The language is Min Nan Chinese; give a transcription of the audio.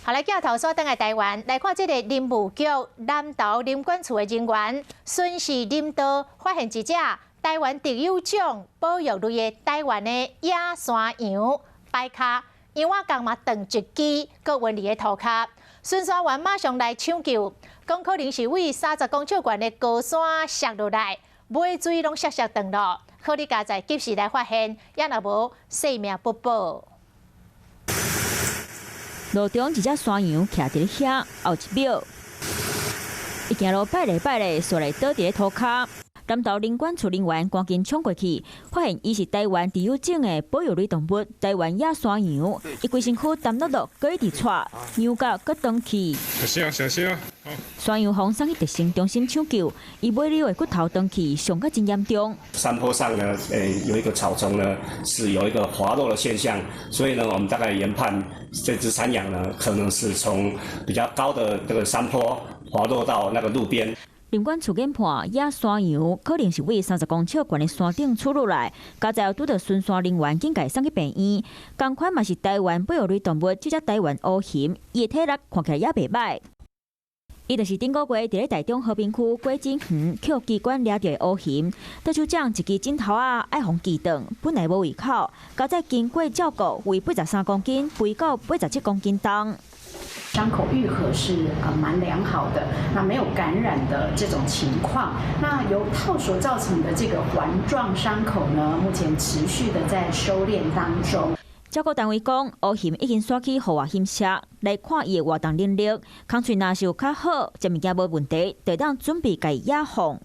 好來，鏡頭煞轉來台灣來看這个林務局南投林管處的人員巡視林道，發現一隻台灣特有種保育類的台灣的野山羊擺跤，羊仔公嘛斷一支，閣暈佇咧塗跤。巡山員馬上來搶救，講可能是對30公尺懸的高山摔落來，尾椎攏摔摔斷咯。好佳哉及時來發現，也若無性命不保。路中一隻山羊徛佇咧遐，後一秒，伊行路擺咧擺咧，紲來倒佇咧塗跤。南投林管處人員趕緊衝過去，發現伊是台灣特有種的保育類動物——台灣野山羊。伊規身軀澹漉漉，閣一直掣，羊角閣斷去。小心啊，小心啊！山羊予送去特生中心搶救，伊尾溜的骨頭斷去，傷甲真嚴重。山坡上呢，有一個草叢呢，是有一個滑落的現象，所以呢，我們大概研判這隻山羊呢，可能是從比較高的這個山坡滑落到那個路邊。林管處研判，野山羊可能是對30公尺懸的山頂竄落來，佳哉拄著巡山人員緊共送去病院。仝款嘛是台灣保育類動物，這隻台灣烏熊，伊的體力看起來也袂䆀。伊就是頂個月佇咧台中和平區果子園予機關掠著的烏熊，倒手掌一支指頭仔愛予鋸斷，本來無胃口，佳哉經過照顧，為83公斤肥到87公斤重。傷口愈合是蠻良好的，那沒有感染的這種情況。那由套索造成的這個環狀傷口呢，目前持續的在收斂當中。照顧單位講，烏熊已經徙去戶外熊舍來看伊的活動能力，空喙若是有較好，這物件無問題，就當準備共伊野放。